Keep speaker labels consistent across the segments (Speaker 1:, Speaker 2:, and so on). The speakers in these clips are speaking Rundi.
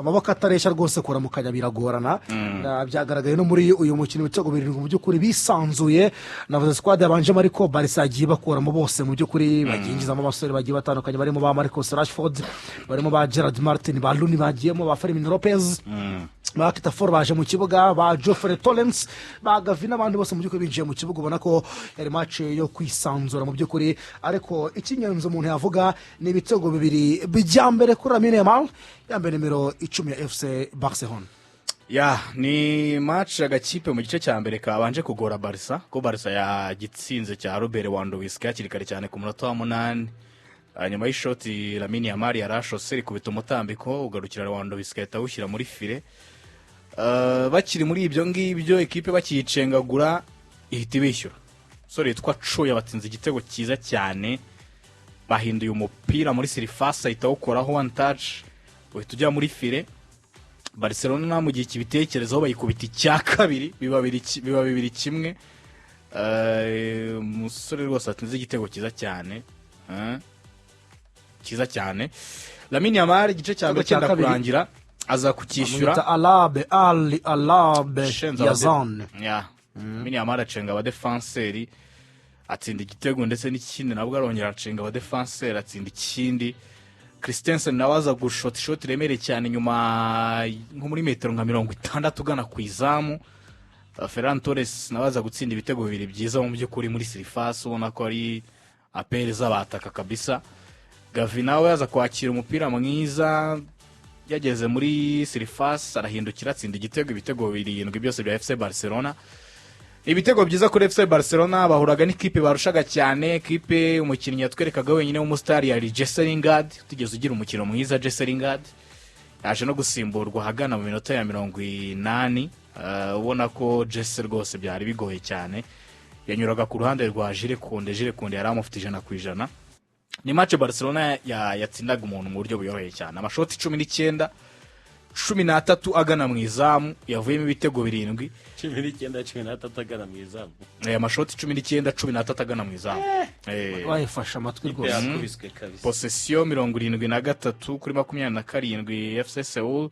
Speaker 1: Amaboko atareshya rwose, kuramukanya biragorana. Byagaragaye no muri uyu mukino, ibitego 7 mu by'ukuri bisanzuye. Navuze squad yabanjemo, ariko Barça yagiye bakuramo bose mu by'ukuri, baginjizamo abasore bagiye batandukanye, barimo ba Marcus Rashford, barimo ba Gerard Martin, ba Rooney bagiyemo, ba Fermin Lopez, ba Kitaforo baje mu kibuga, ba Jofre Torrents, ba Gavi n'abandi bose mu by'ukuri binjiye mu kibuga. Ubona ko yari match yo kwisanzura mu by'ukuri, ariko icy'ingenzi umuntu yavuga ni ibitego bibiri bijya mbere kuri Lamine Yamal, yambaye nimero 10 ya FC Barcelona.
Speaker 2: Ya, ni match agakipe mu gice cya mbere kabanje kugora Barça, ko Barça yagitsinze cya Robert Lewandowski hakiri kare cyane ku munota wa 8, nyuma y'ishoti Lamine Yamal yarashose rikubita umutambiko ugarukira Lewandowski, ahita awushyira muri filet. Bakiri muri ibyo ngibyo, ekipe bakiyicengagura ihita ibishyura. Umusore yitwa Cho yabatsinze igitego cyiza cyane, bahinduye umupira muri surface, ahita awukoraho one touch, uhita ujya muri filet. Barcelona mu gihe kibitekerezaho bayikubita icya kabiri, biba 2-1. Umusore rwose atsinze igitego cyiza cyane, cyiza cyane Lamine Yamal. Igice cya mbere
Speaker 1: Igitego cya
Speaker 2: cyenda
Speaker 1: kabiri.
Speaker 2: kurangira aza kukishyura.
Speaker 1: Bamwita Alabe Ali Alabe
Speaker 2: Shenze
Speaker 1: Yazan.
Speaker 2: Ya, Lamine Yamal acenga abadefanseri atsinda igitego, ndetse n'ikindi nabwo arongera acenga abadefanseri atsinda ikindi. Christensen nawe aza gushota ishoti riremereye cyane nyuma, nko muri metero nka 60 ugana ku izamu. Ferran Torres nawe aza gutsinda ibitego bibiri byiza mu by'ukuri muri surface, ubona ko ari appel z'abataka kabisa. Gavi nawe aza kwakira umupira mwiza yageze muri surface, arahindukira atsinda igitego. Ibitego 7 byose bya FC Barcelona, ibitego byiza kuri FC Barcelona. Bahuraga n'ikipe barushaga cyane. Kipe umukinnyi yatwerekaga wenyine w'umusitari yari Jesse Lingard, utigeze ugira umukino mwiza. Jesse Lingard yaje no gusimburwa ahagana mu minota ya 80. Ubona ko Jesse rwose byari bigoye cyane, yanyuraga ku ruhande rwa Jules Kounde. Jules Kounde yari amufite 100%. Ni match Barcelona yatsindaga umuntu mu buryo buyoroheye cyane. Amashoti 19, 13 agana mu izamu, yavuyemo ibitego 7.
Speaker 3: 19, 13 agana mu izamu?
Speaker 2: Amashoti 19, 13 agana mu izamu.
Speaker 1: Bayifashe amatwi rwose.
Speaker 3: Yakubiswe kabisa.
Speaker 2: Possession 73 kuri 27 FC Seoul,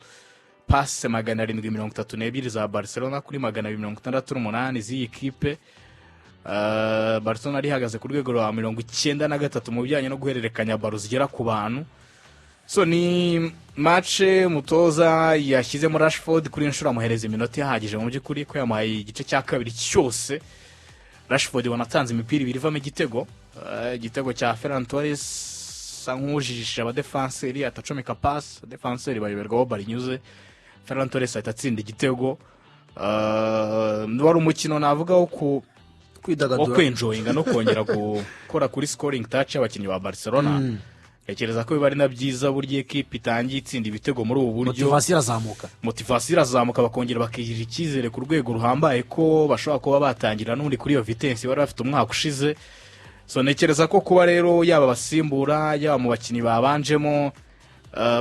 Speaker 2: passe 732 za Barcelona kuri 268 z'iyi kipe. Barcelona yari ihagaze ku rwego rwa 93 mu bijyanye no guhererekanya ballon zigera ku bantu. So ni match umutoza yashyizemo Rashford kuri iyi nshuro, amuhereza iminota ihagije mu by'ukuri, ko yamuhaye igice cya kabiri cyose. Rashford wanatanze imipira ibiri ivamo igitego. Igitego cya Ferran Torres, asa nk'ujijishije abadefanseri, atacomeka pasi, abadefanseri bayoberwa aho barinyuze, Ferran Torres ahita atsinda igitego. Wari umukino navuga wo
Speaker 1: kwidagadura,
Speaker 2: kwenjoyinga no kongera gukora kuri scoring touch y'abakinnyi ba Barcelona. Ntekereza ko biba ari na byiza burya ekipe itangiye itsinda ibitego muri ubu buryo.
Speaker 1: Motivation irazamuka.
Speaker 2: Motivation irazamuka, bakongera bakigirira icyizere ku rwego ruhambaye ko bashobora kuba batangira n'ubundi kuri iyo vitesse bari bafite umwaka ushize. So ntekereza ko kuba rero yaba abasimbura, yaba mu bakinnyi babanjemo,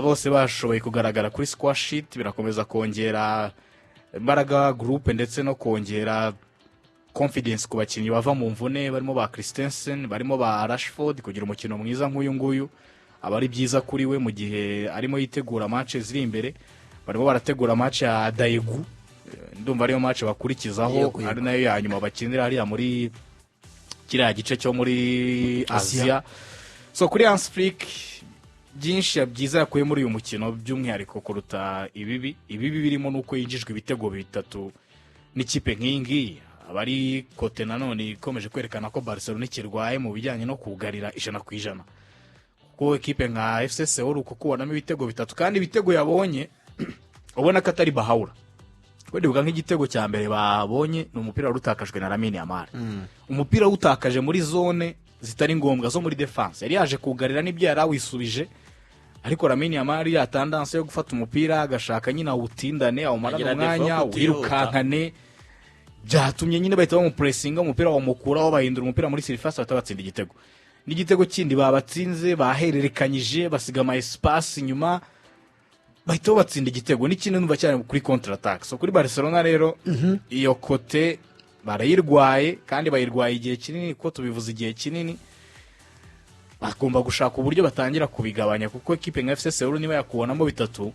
Speaker 2: bose bashoboye kugaragara kuri score sheet, birakomeza kongera imbaraga groupe ndetse no kongera confidence ku bakinnyi bava mu mvune, barimo ba Christensen, barimo ba Rashford. Kugira umukino mwiza nk'uyu nguyu aba ari byiza kuri we mu gihe arimo yitegura match ziri imbere. Barimo barategura match ya Daegu. Ndumva ariyo match bakurikizaho,
Speaker 1: Yego.
Speaker 2: ari nayo ya nyuma bakinira hariya muri kiriya gice cyo muri
Speaker 1: Asia.
Speaker 2: Aziya. So kuri Hans Flick, byinshi byiza yakuye muri uyu mukino by'umwihariko kuruta ibibi. Ibibi birimo nuko yinjijwe ibitego bitatu n'ikipe nk'iyi ngiyi, aba ari côté nanone ikomeje kwerekana ko Barcelona ikirwaye mu bijyanye no kugarira 100%, kuko ekipe nka FC Seoul kukubonamo ibitego bitatu, kandi ibitego yabonye ubona ko atari bahawura. Wenda nk'igitego cya mbere babonye ni umupira wari utakajwe na Lamine Yamal, umupira wutakaje muri zone zitari ngombwa zo muri défense, yari yaje kugarira n'ibyo yari awisubije, ariko Lamine Yamal ya tendance yo gufata umupira agashaka nyine awutindane, awumarane
Speaker 3: Agira défaut
Speaker 2: umwanya,
Speaker 3: yo kutihuta.
Speaker 2: wirukankane, byatumye nyine bahita bamupuresinga, umupira bawumukuraho, bahindura umupira muri surface, bahita batsinda igitego. N'igitego kindi babatsinze bahererekanyije, basiga ama espace inyuma, bahita babatsinda igitego, n'ikindi numva cyane kuri contre attaque. So kuri Barcelona rero, iyo côté barayirwaye kandi bayirwaye igihe kinini, kuko tubivuze igihe kinini. Bagomba gushaka uburyo batangira kubigabanya, kuko ekipe nka FC Seoul niba yakubonamo bitatu.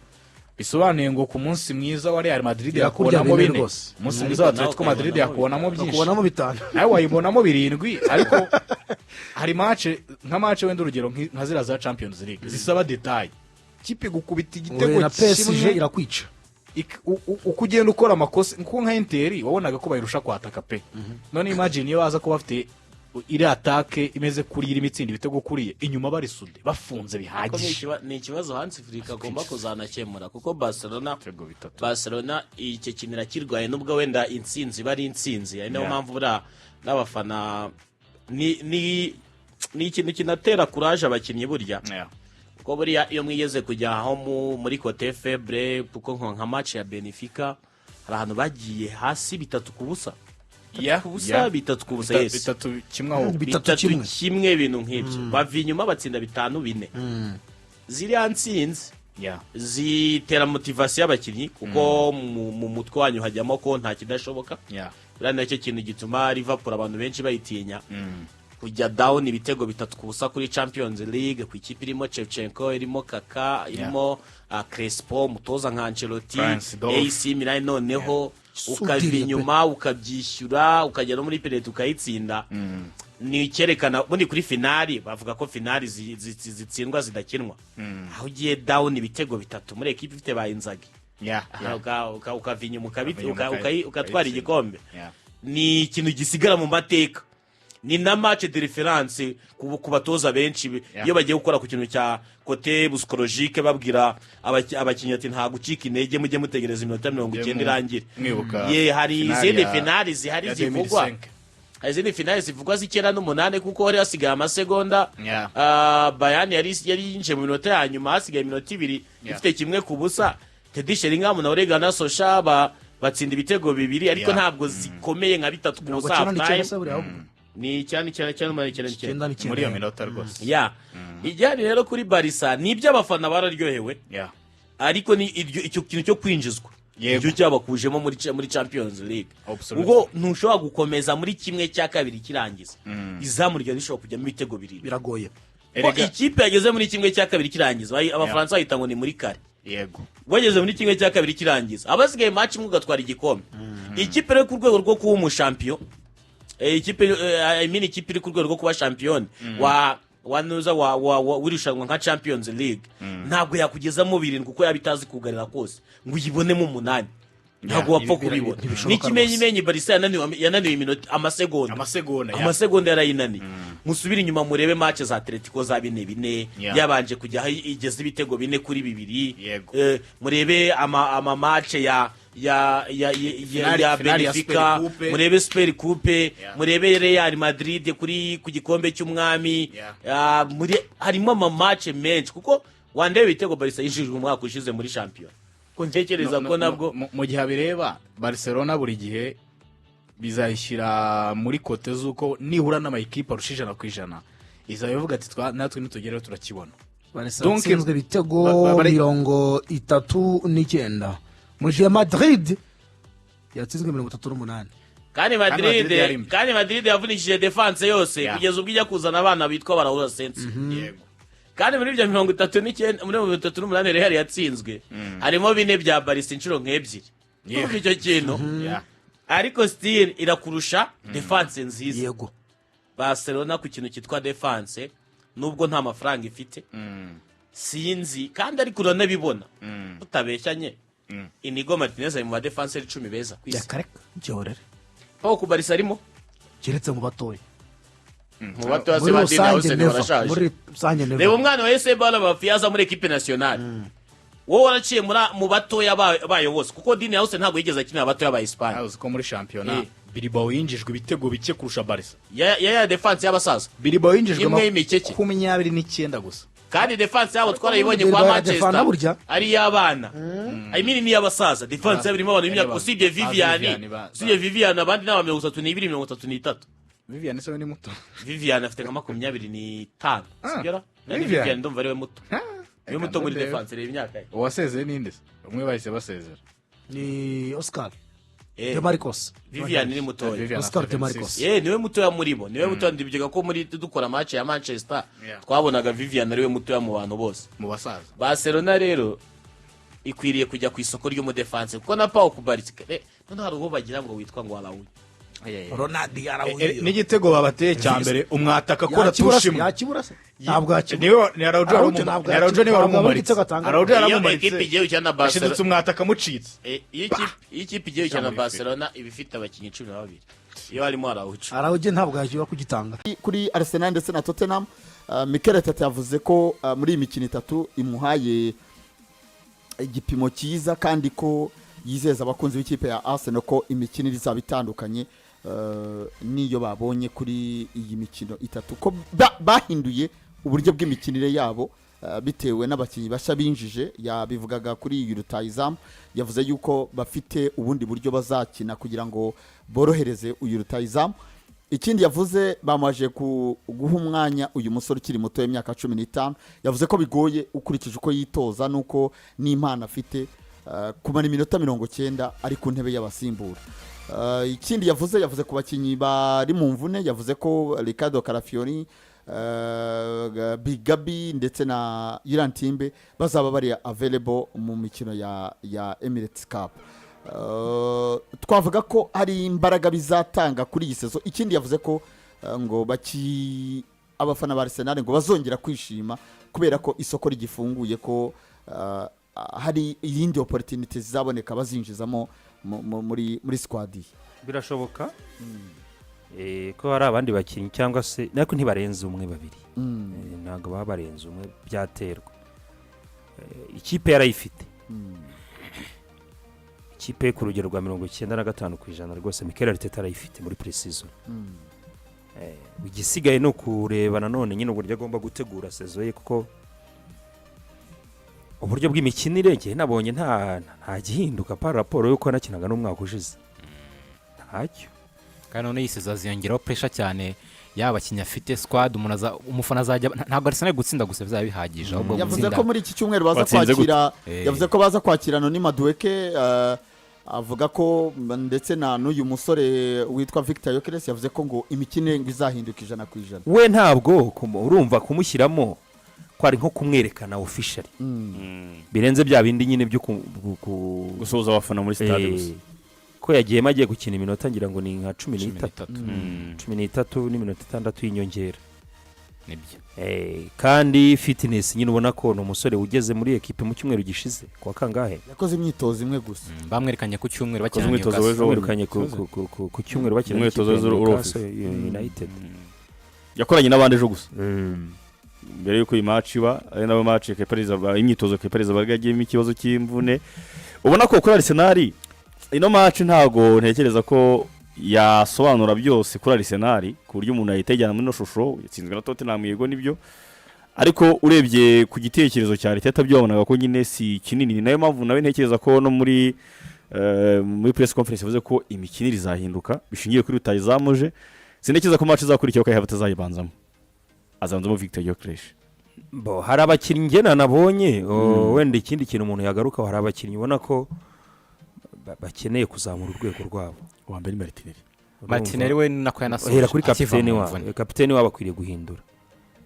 Speaker 2: Bisobanuye ngo ku munsi mwiza wa Real Madrid
Speaker 1: Yakurya
Speaker 2: yakubonamo
Speaker 1: bine
Speaker 2: 4,
Speaker 1: rwose.
Speaker 2: umunsi mwiza wa
Speaker 3: Ariko nawe
Speaker 2: Atletico Madrid
Speaker 3: ukayibonamo
Speaker 2: yakubonamo byinshi,
Speaker 1: Bakubonamo 5.
Speaker 2: Nawe wayibonamo 7. Ariko hari match nka match, wenda urugero nka ziriya za Champions League zisaba détail, kipe gukubita igitego
Speaker 1: Na PSG
Speaker 2: kimwe,
Speaker 1: irakwica.
Speaker 2: Uko ugenda ukora amakosa, kuko nka Inter wabonaga ko bayirusha kwataka pe. None imagine iyo baza kuba bafite iri attaque imeze kuri irimo itsinda ibitego kuriye inyuma, bari sude bafunze
Speaker 3: Ariko ni
Speaker 2: bihagije.
Speaker 3: ni ikibazo Hansi Flick agomba kuzanakemura, kuko Barcelona
Speaker 2: Ibitego 3.
Speaker 3: Barcelona icyo kintu irakirwaye, nubwo wenda intsinzi iba ari intsinzi, ari nayo mpamvu buriya n'abafana ni ikintu kinatera courage abakinnyi burya, kuko buriya iyo mwigeze kujya aho muri côté faible, kuko nka match ya Benfica hari ahantu bagiye hasi 3-0, 3-0, 3-0, yes.
Speaker 2: 3-1 aho.
Speaker 1: 3
Speaker 3: 3
Speaker 1: kimwe.
Speaker 3: Kimwe, ibintu nk'ibyo, bava inyuma batsinda 5-4. Ziriya ntsinzi zitera motivation y'abakinnyi, kuko mu mutwe wanyu hajyamo ko nta kidashoboka. Buriya nacyo kintu gituma Liverpool abantu benshi bayitinya. Kujya down ibitego 3-0 kuri Champions League, ku ikipe irimo Shevchenko, irimo Kaka, irimo Crespo, umutoza nka Ancelotti,
Speaker 2: Clarence Seedorf.
Speaker 3: AC Milan, noneho ukava
Speaker 1: Sudiriye pe.
Speaker 3: inyuma ukabyishyura, ukajya no muri penalty ukayitsinda, ni icyerekana ubundi kuri finali bavuga ko finali zitsindwa zidakinwa. Aho ugiye down ibitego 3 muri ekipe ifite ba Inzaghi, ukava inyuma
Speaker 2: Ukava inyuma
Speaker 3: ukatwara
Speaker 2: ukayitsinda.
Speaker 3: igikombe, ni ikintu gisigara mu mateka, ni na match de référence ku batoza benshi iyo bagiye gukora ku kintu cya côté psychologique, babwira abakinnyi ati nta gucika intege, mujye mutegereza iminota 90 irangire.
Speaker 2: Mwibuka
Speaker 3: Ye, hari
Speaker 2: finali
Speaker 3: izindi finali zihari
Speaker 2: ya
Speaker 3: zivugwa,
Speaker 2: 2005.
Speaker 3: Hari izindi finali zivugwa z'98, kuko hari hasigaye amasegonda. Bayern yari yinjiye mu minota ya nyuma, hasigaye iminota 2, ifite 1-0. Teddy Sheringham na Ole Gunnar Solskjaer batsinda ibitego 2, ariko ntabwo zikomeye nka 3-0
Speaker 1: mirongo icyenda n'icyenda
Speaker 3: half
Speaker 1: se
Speaker 3: time.
Speaker 1: Buriya ahubwo.
Speaker 3: Ni 99, 98, 99.
Speaker 1: 99.
Speaker 2: Muri iyo minota rwose.
Speaker 3: Ya, ijyanye rero kuri Barça, ni iby'abafana bararyohewe, ariko ni icyo kintu cyo kwinjizwa, icyo cyabakujemo muri Champions League. Ubwo ntushobora gukomeza muri 1/2 kirangiza, izamu ryawe rishobora kujyamo ibitego 7.
Speaker 1: Biragoye.
Speaker 3: Ko ikipe yageze muri 1/2 kirangiza, Abafaransa bahita ngo ni muri kare. Wageze muri 1/2 kirangiza, abasigaye match imwe ugatwara igikombe. Ikipe rero ku rwego rwo kuba umushampiyo, ikipe, I mean, ikipe iri ku rwego rwo kuba shampiyoni wa nuza wa w'irushanwa nka Champions League, ntabwo yakugezamo 7 kuko yaba itazi kugarira kose ngo uyibonemo 8, ntabwo wapfa kubibona.
Speaker 1: Ntibishoboka.
Speaker 3: N'ikimenyimenyi Barça yananiwe iminota, amasegonda.
Speaker 2: Amasegonda, ya.
Speaker 3: Amasegonda yarayinaniye. Musubire inyuma murebe match za Atletico za 4-4, yabanje kujya aho igeze ibitego 4-2. Murebe ama match ya ya
Speaker 2: Finali ya
Speaker 3: Benfica.
Speaker 2: Super Coupe.
Speaker 3: Murebe Super Coupe, murebe Real Madrid kuri ku gikombe cy'umwami. Muri harimo ama match menshi, kuko wandeba ibitego Barca yinjijwe umwaka ushize muri shampiyona, ko ntekereza ko nabwo
Speaker 2: Mu gihe abireba Barcelona buri gihe bizayishyira muri côté z'uko nihura n'amayikipe arusha 100%, izaba ivuga ati natwe nitugerayo turakibona.
Speaker 1: Barca
Speaker 2: Donc,
Speaker 1: yatsinzwe ibitego 39, mu gihe Madrid yatsinzwe 38.
Speaker 3: Kandi
Speaker 2: Madrid
Speaker 3: Madrid
Speaker 2: yari mbi.
Speaker 3: Kandi Madrid yavunishije défense yose, kugeza ubwo ijya kuzana abana bitwa Barahura Sensi. Kandi muri ibyo 39, muri 38 Real yatsinzwe, harimo 4 bya Barça inshuro nk'ebyiri. Urumva icyo kintu? Ariko still irakurusha défense nziza. Barcelona ku kintu cyitwa défense, nubwo nta mafaranga ifite, sinzi kandi, ariko uranabibona tutabeshyanye, Inigo Martinez ari mu badefanseri 10 beza ku isi.
Speaker 1: Yakareka byorere.
Speaker 3: Pau Cubarsi arimo.
Speaker 1: Keretse mu batoya.
Speaker 3: Mu batoya se
Speaker 1: Muri
Speaker 3: ba Dina
Speaker 1: rusange
Speaker 3: Hussein
Speaker 1: never.
Speaker 3: barashaje.
Speaker 1: Muri rusange
Speaker 3: Reba
Speaker 1: never.
Speaker 3: umwana wa Ese Bafiyaza muri équipe nationale, wowe waraciye mu batoya bayo bose, kuko Dini Hause ntabwo yigeze akinira abatoya ba Espagne.
Speaker 2: Uzi ko muri shampiyona Bilbao yinjijwe ibitego bike kurusha Barca?
Speaker 3: Ya défense y'abasaza.
Speaker 2: Bilbao yinjijwe
Speaker 3: Imwe y'imikeke.
Speaker 2: 29 gusa.
Speaker 3: Kandi défense yabo twarayibonye
Speaker 1: Bilbao
Speaker 3: kwa
Speaker 1: iradefanda
Speaker 3: Manchester
Speaker 1: burya.
Speaker 3: ari iy'abana, I mean ni iy'abasaza. Défense yabo irimo abantu b'imyaka, usibye Vivian,
Speaker 2: Vivian
Speaker 3: usibye Vivian, abandi ni aba 32, 33.
Speaker 2: Vivian se we ni muto?
Speaker 3: Vivian afite nka 25, sibyo ra? Nani?
Speaker 2: Vivian.
Speaker 3: Vivian ndumva ariwe muto, niwe muto muri
Speaker 2: Reka ndebe.
Speaker 3: défense. Reba imyaka ye.
Speaker 2: Uwasezeye ninde se? Umwe bahise basezera.
Speaker 1: Ni Oscar de Marcos.
Speaker 3: Vivian ni mutoya.
Speaker 2: Vivian
Speaker 1: Oscar
Speaker 2: afite
Speaker 1: de Marcos.
Speaker 2: 26.
Speaker 3: Ye, niwe mutoya muri bo, niwe mutoya. Ndibyiga ko muri dukora match ya Manchester, twabonaga Vivian ariwe mutoya mu bantu bose.
Speaker 2: Mu basaza.
Speaker 3: Barcelona rero Ikwiriye kujya ku isoko ry'umudefanse, kuko na Pau Cubarsi, noneho hari uwo bagira ngo witwa ngo Araujo.
Speaker 1: Ronald Araujo.
Speaker 2: N'igitego babateye cya mbere, umwataka akora
Speaker 1: Yakibura se?
Speaker 2: touche imwe.
Speaker 1: Yakibura se? Ntabwo yakibura.
Speaker 2: Niwe ni Araujo.
Speaker 1: Araujo ntabwo
Speaker 2: Ni Araujo niwe
Speaker 1: yakibura.
Speaker 2: wari
Speaker 1: Ntabwo
Speaker 2: umumaritse.
Speaker 1: igitego atanga.
Speaker 2: Araujo
Speaker 3: Iyo
Speaker 2: yaramumaritse.
Speaker 3: ekipe igiye gukina na
Speaker 2: Yashidutse
Speaker 3: Barcelona,
Speaker 2: umwataka amucitse.
Speaker 3: Iyo ikipe igiye gukina na
Speaker 2: Muri
Speaker 3: Barcelona iba ifite abakinnyi 12 iyo harimo Araujo.
Speaker 1: Araujo ntabwo yakibura kugitanga.
Speaker 4: Kuri Arsenal ndetse na Tottenham, Mikel Arteta yavuze ko muri iyi mikino itatu imuhaye igipimo cyiza, kandi ko yizeza abakunzi b'ikipe ya Arsenal ko imikinire izaba itandukanye n'iyo babonye kuri iyi mikino itatu, ko bahinduye uburyo bw'imikinire yabo bitewe n'abakinnyi bashya binjije. Yabivugaga kuri iyi rutayizamu, yavuze yuko bafite ubundi buryo bazakina kugira ngo borohereze uyu rutayizamu. Ikindi yavuze, bamaje guha umwanya uyu musore ukiri muto w'imyaka 15. Yavuze ko bigoye ukurikije uko yitoza n'uko n'impano afite, kumara iminota 90 ari ku ntebe y'abasimbura. Ikindi yavuze, yavuze ku bakinnyi bari mu mvune. Yavuze ko Riccardo Calafiori, Bigabi ndetse na Jurrien Timber bazaba bari available mu mikino ya Emirates Cup. Twavuga ko hari imbaraga bizatanga kuri iyi saison. Ikindi yavuze ko ngo baki abafana ba Arsenal ngo bazongera kwishima kubera ko isoko rigifunguye, ko hari iyindi opportunity zizaboneka bazinjizamo muri squad ye.
Speaker 5: Birashoboka ko hari abandi bakinnyi, cyangwa se ariko ntibarenze umwe, babiri. Ntabwo baba barenze umwe, byaterwa. Ikipe yarayifite, ikipe ku rugero rwa 95% rwose. Mikel Arteta arayifite muri pre-season. Igisigaye ni ukureba nanone nyine uburyo agomba gutegura saison ye, kuko uburyo bw'imikinire njye nabonye nta gihinduka par rapport y'uko yanakinaga n'umwaka ushize, ntacyo.
Speaker 6: Kandi noneho iyi saison aziyongeraho pressure cyane, yaba abakinnyi afite, squad, umuntu umufana azajya, ntabwo Arsenal gutsinda gusa bizaba bihagije, ahubwo
Speaker 4: Yavuze
Speaker 6: gutsinda.
Speaker 4: ko muri iki cyumweru baza
Speaker 7: Watsinze gute?
Speaker 4: kwakira, yavuze ko baza kwakira Noni Madueke, avuga ko ndetse na n'uyu musore witwa Victor Gyökeres. Yavuze ko ngo imikinire ngo izahinduka 100%.
Speaker 5: We ntabwo urumva kumushyiramo ko ari nko kumwerekana officially, birenze bya bindi nyine byo
Speaker 7: gusoza abafana muri stade gusa.
Speaker 5: Ko yagiyemo agiye gukina iminota ngira ngo ni nka cumi
Speaker 6: cumi
Speaker 5: n'itatu.
Speaker 6: n'itatu.
Speaker 5: 13 n'iminota 6 y'inyongera.
Speaker 6: Nibyo.
Speaker 5: Kandi fitness nyine ubona ko ni umusore ugeze muri ekipe mu cyumweru gishize kuwa kangahe.
Speaker 4: Yakoze imyitozo imwe gusa.
Speaker 6: Bamwerekanye ku cyumweru
Speaker 7: Yakoze
Speaker 6: bakina
Speaker 7: umwitozo
Speaker 6: Newcastle.
Speaker 7: w'ejo.
Speaker 5: Bamwirukanye ku cyumweru bakina
Speaker 7: Umwitozo
Speaker 5: n'ikipe ya
Speaker 7: w'ejo uri
Speaker 5: Newcastle United.
Speaker 7: Yakoranye n'abandi ejo gusa mbere y'uko iyi match iba, ari nawe match Kepa Arrizabalaga, imyitozo Kepa Arrizabalaga yagiyemo ikibazo cy'imvune. Ubona ko kuri Arsenal ino match ntago ntekereza ko yasobanura byose kuri Arsenal ku buryo umuntu yahita ayijyana muri ino shusho. Yatsinzwe na Tottenham, yego nibyo, ariko urebye ku gitekerezo cya Arteta byo wabonaga ko nyine si kinini. Ni nayo mpamvu nawe ntekereza ko no muri press conference yavuze ko imikinire izahinduka bishingiye kuri rutayizamuje. Sintekereza ko match izakurikiraho Kai Havertz azayibanzamo, azabanzamo Victor Gyökeres.
Speaker 5: Bo, hari abakinnyi njye nabonye, wenda ikindi kintu umuntu yagarukaho, hari abakinnyi ubona ko bakeneye kuzamura urwego rwabo.
Speaker 7: Uwa mbere ni Martinelli.
Speaker 6: Martinelli we nako yanasoje
Speaker 5: Hera kuri
Speaker 6: akiva
Speaker 5: kapiteni
Speaker 6: mu
Speaker 5: wabo.
Speaker 6: mvune.
Speaker 5: Kapiteni wabo akwiriye guhindura.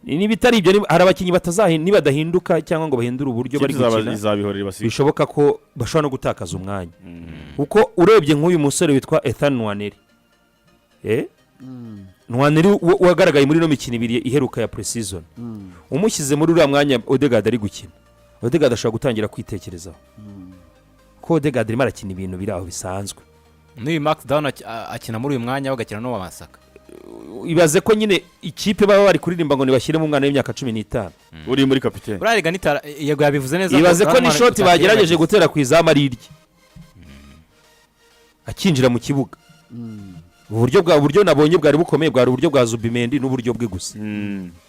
Speaker 5: Niba itari ibyo, hari abakinnyi nibadahinduka cyangwa ngo bahindure uburyo bari
Speaker 7: Ikipe
Speaker 5: gukina,
Speaker 7: izabihorera ibasiga.
Speaker 5: bishoboka ko bashobora no gutakaza umwanya, kuko urebye nk'uyu musore witwa Ethan Nwaneri, Nwaneri wagaragaye muri ino mikino ibiri iheruka ya pre-season, umushyize muri uriya mwanya Odegaard ari gukina, Odegaard ashobora gutangira kwitekerezaho, ko Odegaard arimo arakina ibintu biri aho bisanzwe.
Speaker 6: N'uyu Max Dowman akina muri uyu mwanya, bagakina n'uwa Masaka.
Speaker 5: Ibaze ko nyine ikipe baba bari kuririmba ngo ntibashyiremo umwana w'imyaka 15.
Speaker 7: Uri muri kapitene.
Speaker 6: Buriya rega yego yabivuze neza.
Speaker 5: Ibaze ko
Speaker 6: Dowman
Speaker 5: n'ishoti bagerageje gutera ku izamu ari irye akinjira mu kibuga. Uburyo nabonye bwari bukomeye bwari uburyo bwa Zubimendi n'uburyo bwe gusa.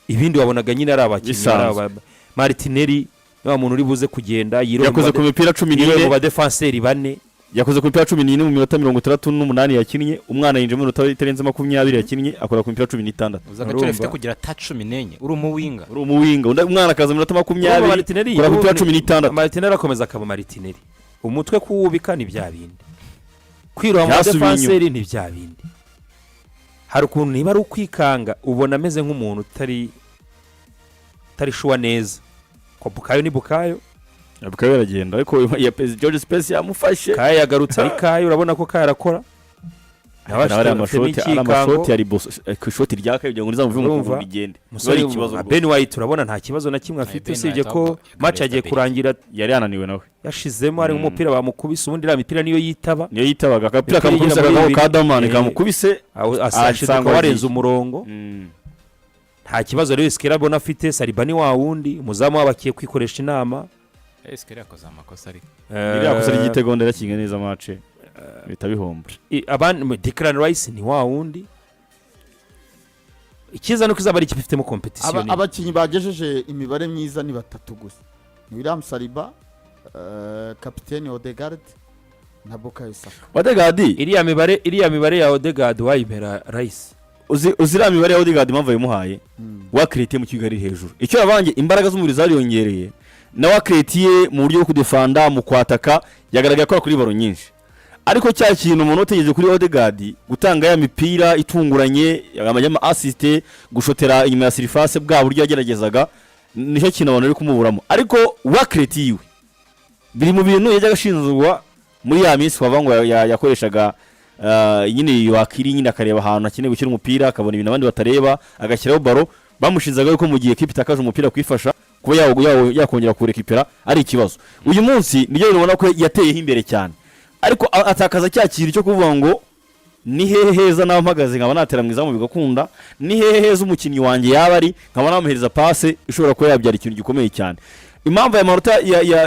Speaker 5: Ibindi wabonaga nyine ari abakinnyi ari
Speaker 7: Bisanzwe.
Speaker 5: Martinelli ni wa muntu uri buze kugenda yirohe mu
Speaker 7: Yakoze ku mipira cumi
Speaker 5: yirohe mu
Speaker 7: n'ine.
Speaker 5: badefanseri bane.
Speaker 7: Yakoze ku mipira 14 mu minota 68 yakinnye. Umwana yinjira mu minota itarenze 20 yakinnye, akora ku mipira 16.
Speaker 6: Uzi agaciro
Speaker 5: Urumva?
Speaker 6: ifite kugira ta 14 uri umuwinga?
Speaker 7: Uri umuwinga, undi umwana akaza mu minota 20,
Speaker 5: Martinelli
Speaker 7: akora ku mipira 16.
Speaker 5: Martinelli arakomeza akaba Martinelli. Umutwe kuwubika ni bya bindi, kwiroha mu
Speaker 7: Byasubiye inyuma.
Speaker 5: badefanseri ni bya bindi. Hari ukuntu niba ari ukwikanga, ubona ameze nk'umuntu utari sure neza ko Bukayo ni Bukayo.
Speaker 7: Bukayo aragenda, ariko ya George Spence yamufashe.
Speaker 5: Kaya yagarutse ari Kaya, urabona ko Kaya arakora. Nawe
Speaker 7: Nawe ari
Speaker 5: afite
Speaker 7: amashoti, ari
Speaker 5: n'ikikango.
Speaker 7: amashoti yari boso ku ishoti rya kabiri kugira ngo rizamuve mu
Speaker 5: Urumva?
Speaker 7: kuguru rigende.
Speaker 5: Umusore
Speaker 7: Biba ari ikibazo
Speaker 5: nka
Speaker 7: rwose.
Speaker 5: Ben White urabona nta kibazo na kimwe afite,
Speaker 6: Ben
Speaker 5: usibye
Speaker 6: White
Speaker 5: ko
Speaker 6: ahubwo
Speaker 5: match yagiye
Speaker 6: stability.
Speaker 5: kurangira
Speaker 7: yari yananiwe nawe.
Speaker 5: Yashizemo, hari umupira bamukubise, ubundi iriya mipira niyo yitaba.
Speaker 7: Niyo yitabaga, agapira
Speaker 5: Imipira
Speaker 7: kamukubise,
Speaker 5: igera muri
Speaker 7: akagabo
Speaker 5: ibiri.
Speaker 7: ka Damani kamukubise.
Speaker 5: Asashiduka
Speaker 7: asanga
Speaker 5: warenze
Speaker 7: agiye.
Speaker 5: umurongo. Nta kibazo rero Sikera abona afite. Saliba ni wa wundi, umuzamu wabo agiye kwikoresha inama.
Speaker 6: Sikera yakoze amakosa ariko.
Speaker 7: Iriya kosa ry'igitego nderakinga neza, match bihita bihomba.
Speaker 5: Abandi, Declan Rice ni wa wundi. Icyiza ni uko izaba ari ikipe ifitemo compétition nini.
Speaker 4: Abakinnyi bagejeje imibare myiza ni batatu gusa, ni William Saliba, kapiteni Odegaard na Bukayo Saka.
Speaker 7: Odegaard.
Speaker 5: Iriya mibare ya Odegaard wayimera Rice.
Speaker 7: Uzi iriya mibare ya Odegaard impamvu yayimuhaye? Wakiretiye mu kibuga ari hejuru, icyo yabanje imbaraga z'umubiri zariyongereye, nawe akiretiye mu buryo bwo kudefanda, mu kwataka yagaragaye akora kuri ballon nyinshi. Ariko cya kintu umuntu utegereje kuri Odegaard, gutanga ya mipira itunguranye, ama assist, gushotera inyuma ya surface, bwa buryo yageragezaga, nicyo kintu abantu bari kumuburamo. Ariko wakireti yiwe biri mu bintu yajyaga ashinzwa muri ya minsi twavuga ngo yakoreshaga nyine wakiri nyine, akareba ahantu akeneye gushyira umupira, akabona ibintu abandi batareba, agashyiraho ballon. Bamushinzaga yuko mu gihe kipe itakaje umupira kwifasha kuba yakongera kuwurekipera ari ikibazo. Uyu munsi nibyo bintu ubona ko yateyeho imbere cyane, ariko atakaza cya kintu cyo kuvuga ngo ni hehe heza nawe mpagaze nkaba natera mu izamu bigakunda, ni hehe heza umukinnyi wanjye yaba ari nkaba namuhereza passe ishobora kuba yabyara ikintu gikomeye cyane. Impamvu aya manota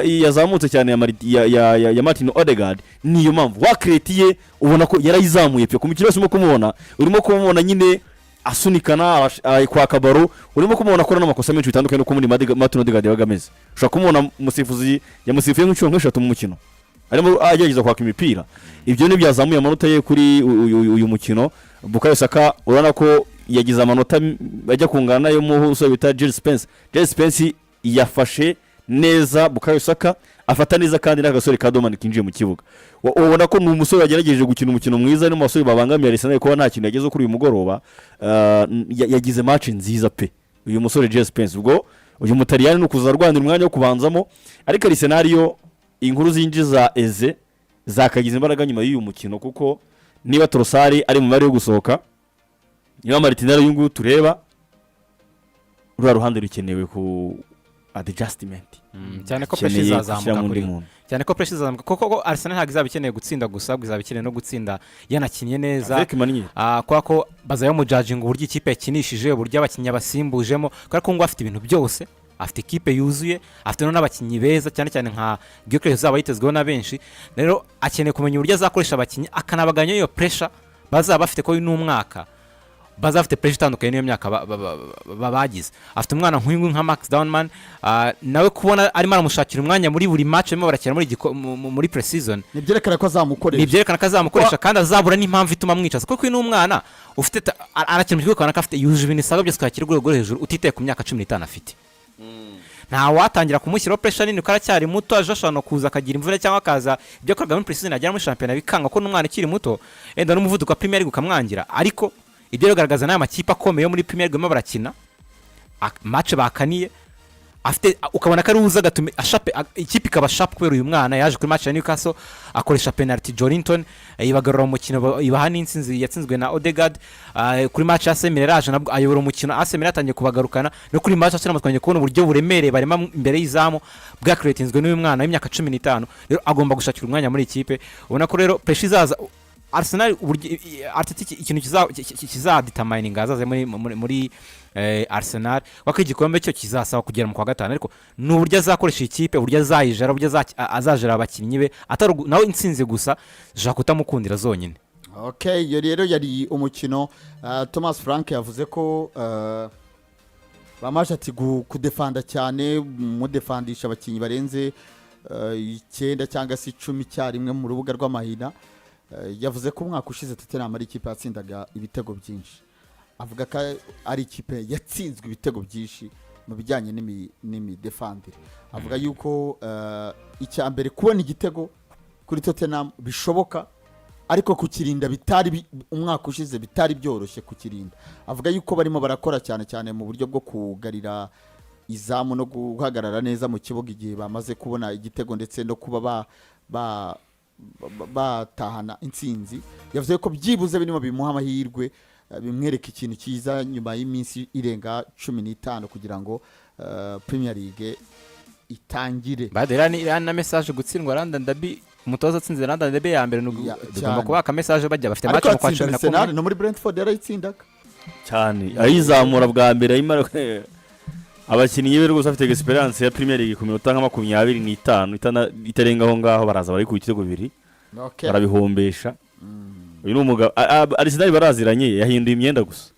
Speaker 7: yazamutse cyane ya Martin Odegaard niyo mpamvu wakiretiye, ubona ko yarayizamuye pe. Ku mukino wose urimo kumubona, urimo kumubona nyine asunikana, kwaka ballon, urimo kumubona akora n'amakosa menshi, bitandukanye n'uko muri Martin Odegaard yabaga ameze. Ushobora kumubona umusifuzi yamusifuye nk'inshuro nk'eshatu mu mukino arimo agerageza kwaka imipira. Ibyo ni byazamuye amanota ye kuri uyu mukino. Bukayo Saka urabona ko yagize amanota ajya kungana nayo musore bita Jerry Spence. Jerry Spence yafashe neza Bukayo Saka, afata neza kandi n'agasore ka Domani kinjiye mu kibuga. Ubona ko ni umusore wagerageje gukina umukino mwiza, ni mu basore babangamiye Arsenal kuba nta kintu yagezeho kuri uyu mugoroba. Yagize match nziza pe uyu musore Jerry Spence. Ubwo uyu Mutaliyani ni ukuza arwanira umwanya wo kubanzamo, ariko Arsenal yo inkuru zinjiza Eze zakagize imbaraga nyuma y'uyu mukino, kuko niba Trossard ari mu mibare yo gusohoka, niba Martinelli uyu nguyu tureba, ruriya ruhande rukenewe ku adjustment.
Speaker 6: Cyane ko pressure
Speaker 7: Ukeneye
Speaker 6: izazamuka
Speaker 7: gushyiramo undi
Speaker 6: kuri
Speaker 7: muntu.
Speaker 6: Cyane ko pressure izazamuka, kuko ko Arsenal ntabwo izaba ikeneye gutsinda gusa, ahubwo izaba ikeneye no gutsinda yanakinnye neza.
Speaker 7: Avec manière.
Speaker 6: Kubera ko bazajya bamujajinga uburyo ikipe yakinishije, uburyo abakinnyi abasimbujemo, kubera ko ngo afite ibintu byose, afite ikipe yuzuye, afite n'abakinnyi beza, cyane cyane nka Gyökeres uzaba yitezweho na benshi. Rero akeneye kumenya uburyo azakoresha abakinnyi, akanabaganya iyo pressure bazaba bafite, ko uyu ni umwaka bazaba bafite pressure itandukanye n'iyo myaka bagize. Afite umwana nk'uyu nguyu nka Max Dowman, nawe kubona arimo aramushakira umwanya muri buri match barimo barakina muri pre-season,
Speaker 4: Nibyerekana ko azamukoresha.
Speaker 6: Ni ibyerekana ko azamukoresha kandi azabura n'impamvu ituma amwicaza, kuko uyu ni umwana ufite arakina mu kibuga, ukabona ko afite yujuje ibintu bisabwa byose kwakira urwego rwo hejuru, utitaye ku myaka 15 afite. Nta watangira kumushyiraho pressure nini kuko aracyari muto, aje ashobora no kuza akagira imvune, cyangwa akaza ibyo yakoraga muri pre-season agera muri shampiyona bikanga, ko n'umwana ukiri muto wenda n'umuvuduko wa Premier League ukamwangira. Ariko ibyo bigaragaza n'aya makipe akomeye yo muri Premier League barimo barakina match bakaniye afite, ukabona ko ari uza agatuma ashape ikipe ikaba sharp kubera uyu mwana yaje. Kuri match ya Newcastle akoresha penalty Joelinton, ibagarura mu mukino, ibaha n'intsinzi yatsinzwe na Odegaard. Kuri match ya AC Milan yaraje nabwo ayobora umukino, AC Milan yatangiye kubagarukana. No kuri match ya Arsenal twongeye kubona uburyo buremereye barema imbere y'izamu bwakiretinzwe n'uyu mwana w'imyaka 15. Rero agomba gushakira umwanya muri ikipe. Ubona ko rero pressure izaza Arsenal, uburyo Arteta ikintu kizaditamayininga azaza muri Arsenal, kuko igikombe cyo kizasaba kugera mu kwa gatanu, ariko ni uburyo azakoresha ikipe, uburyo azayijara, uburyo azajara abakinnyi be, atari nawe intsinzi gusa zishobora kutamukundira zonyine.
Speaker 4: Okay, iyo rero yari umukino. Thomas Frank yavuze ko bamaje ati kudefanda cyane, mudefandisha abakinnyi barenze icyenda cyangwa se 10 icyarimwe mu rubuga rw'amahina. Yavuze ko umwaka ushize Tottenham ari ikipe yatsindaga ibitego byinshi, avuga ko ari ikipe yatsinzwe ibitego byinshi mu bijyanye n'imidefandire. Avuga yuko icya mbere kubona igitego kuri Tottenham bishoboka, ariko kukirinda bitari umwaka ushize bitari byoroshye kukirinda. Avuga yuko barimo barakora cyane cyane mu buryo bwo kugarira. izamu no guhagarara neza mu kibuga igihe bamaze kubona igitego ndetse no kuba batahana intsinzi. Yavuze ko byibuze birimo bimuha amahirwe, bimwereka ikintu cyiza nyuma y'iminsi irenga 15 kugira ngo Premier League itangire.
Speaker 6: Badera ni iriya na message gutsindwa London Derby, umutoza atsinze London Derby ya mbere
Speaker 4: Ya,
Speaker 6: tugomba
Speaker 4: cyane.
Speaker 6: kubaka message bajya bafite
Speaker 4: Ariko
Speaker 6: match mu kwa
Speaker 4: atsinda
Speaker 6: cumi na
Speaker 4: Arsenal
Speaker 6: kumwe.
Speaker 4: No muri Brentford yarayitsindaga.
Speaker 7: Cyane, ayizamura bwa mbere ayimara abakinnyi be rwose afite experience ya Premier League ku minota nka 25 itarenga aho ngaho, baraza bari ku ibitego bibiri barabihombesha. Uyu ni umugabo Arsenal baraziranye, yahinduye imyenda gusa.